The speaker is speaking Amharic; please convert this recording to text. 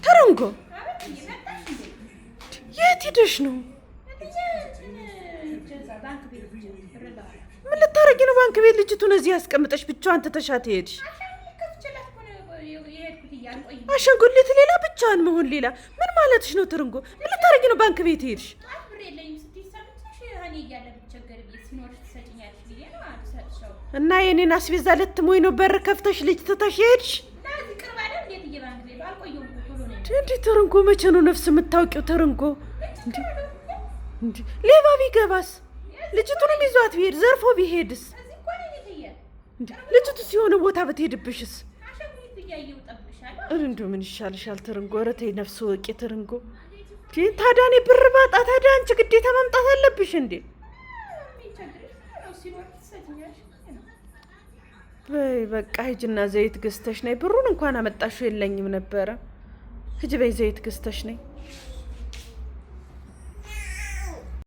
ተረንጎ የት ሄደሽ ነው? ምን ልታረጊ ነው? ባንክ ቤት ልጅቱን እዚህ ያስቀምጠሽ ብቻዋን ትተሻት ሄድሽ? አሻንጉሊት ሌላ ብቻዋን መሆን ሌላ። ምን ማለትሽ ነው ትርንጎ? ምን ልታረጊ ነው ባንክ ቤት ሄድሽ? እና የኔን አስቤዛ ልትሞይ ነው በር ከፍተሽ ልጅ ትተሽ ሄድሽ? እንዴ ትርንጎ፣ መቼ ነው ነፍስ የምታውቂው? ትርንጎ ሌባ ቢገባስ? ልጅቱንም ይዟት ቢሄድ ዘርፎ ቢሄድስ? ልጅቱ ሲሆነ ቦታ ብትሄድብሽስ? እንደው ምን ይሻልሻል ትርንጎ? ኧረ ተይ ነፍስ ወቂ ትርንጎ። ታዲያ እኔ ብር ባጣ ታዲያ አንቺ ግዴታ መምጣት አለብሽ እንዴ? በይ በቃ ሂጂና ዘይት ገዝተሽ ነይ። ብሩን እንኳን አመጣሽው የለኝም ነበረ። ሂጂ በይ ዘይት ገዝተሽ ነይ።